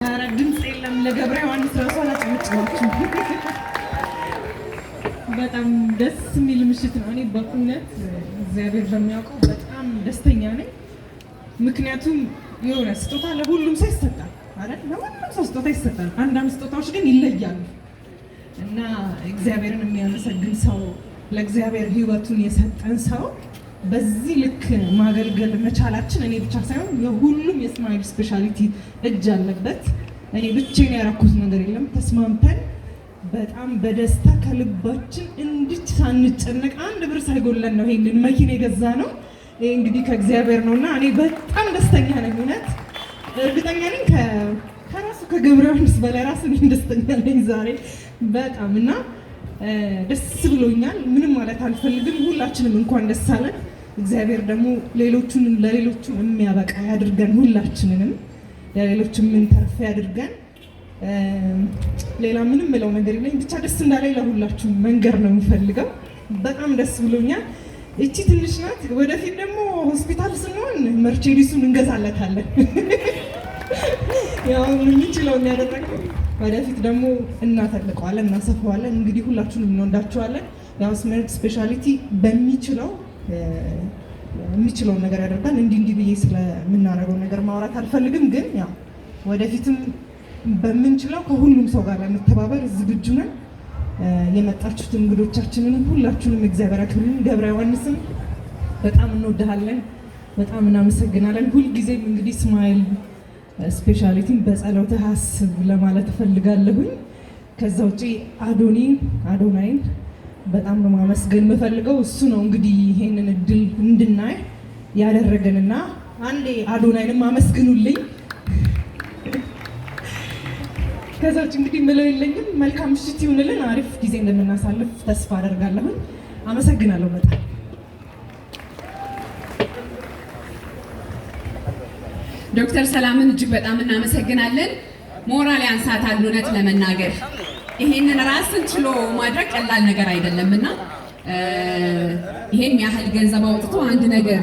ኧረ ድምፅ የለም። ለገብረ ዮሐንስ ራሱ አላጨበጨባችሁም። በጣም ደስ የሚል ምሽት ነው። እኔ በእውነት እግዚአብሔር በሚያውቀው በጣም ደስተኛ ነኝ። ምክንያቱም የሆነ ስጦታ ለሁሉም ሰው ይሰጣል አይደል? ለሁሉም ሰው ስጦታ ይሰጣል። አንዳንድ ስጦታዎች ግን ይለያሉ እና እግዚአብሔርን የሚያመሰግን ሰው፣ ለእግዚአብሔር ሕይወቱን የሰጠን ሰው በዚህ ልክ ማገልገል መቻላችን እኔ ብቻ ሳይሆን የሁሉም የ Smile Specialty እጅ አለበት። እኔ ብቻዬን ያረኩት ነገር የለም። ተስማምተን በጣም በደስታ ከልባችን እንድች ሳንጨነቅ፣ አንድ ብር ሳይጎለን ነው ይሄንን መኪና የገዛነው። ይሄ እንግዲህ ከእግዚአብሔር ነው እና እኔ በጣም ደስተኛ ነኝ። እውነት እርግጠኛ ነኝ ከራሱ ከገብረ ዮሐንስ በላይ ራሱ እኔ ደስተኛ ነኝ ዛሬ በጣም እና ደስ ብሎኛል። ምንም ማለት አልፈልግም። ሁላችንም እንኳን ደስ አለን። እግዚአብሔር ደግሞ ሌሎቹንም ለሌሎቹ የሚያበቃ ያድርገን። ሁላችንንም ለሌሎች የምንተርፍ ያድርገን። ሌላ ምንም ምለው ነገር የለኝ። ብቻ ደስ እንዳለኝ ለሁላችሁም መንገር ነው የምፈልገው። በጣም ደስ ብሎኛል። እቺ ትንሽ ናት። ወደፊት ደግሞ ሆስፒታል ስንሆን መርቼዲሱን እንገዛለታለን። ያው የምንችለውን ያደረግነው፣ ወደፊት ደግሞ እናተልቀዋለን፣ እናሰፋዋለን። እንግዲህ ሁላችሁንም እንወዳችኋለን። ያው Smile Specialty በሚችለው የሚችለውን ነገር ያደርጋል። እንዲህ እንዲህ ብዬ ስለምናደርገው ነገር ማውራት አልፈልግም፣ ግን ያው ወደፊትም በምንችለው ከሁሉም ሰው ጋር ለመተባበር ዝግጁ ነን። የመጣችሁት እንግዶቻችንን ሁላችሁንም እግዚአብሔር ያክብርልን። ገብረ ዮሐንስም በጣም እንወድሃለን፣ በጣም እናመሰግናለን። ሁልጊዜም እንግዲህ Smile Specialty ን በጸሎትህ አስብ ለማለት እፈልጋለሁኝ። ከዛ ውጪ አዶኒን፣ አዶናይን በጣም ነው ማመስገን የምፈልገው። እሱ ነው እንግዲህ ይሄንን እድል እንድናይ ያደረገንና አንዴ አዶናይንም አመስግኑልኝ። ከዛ ውጭ እንግዲህ ምለው የለኝም። መልካም ምሽት ይሁንልን። አሪፍ ጊዜ እንደምናሳልፍ ተስፋ አደርጋለሁኝ። አመሰግናለሁ በጣም። ዶክተር ሰላምን እጅግ በጣም እናመሰግናለን። ሞራል ያንሳታል። እውነት ለመናገር ይሄንን ራስን ችሎ ማድረግ ቀላል ነገር አይደለም እና ይሄን ያህል ገንዘብ አውጥቶ አንድ ነገር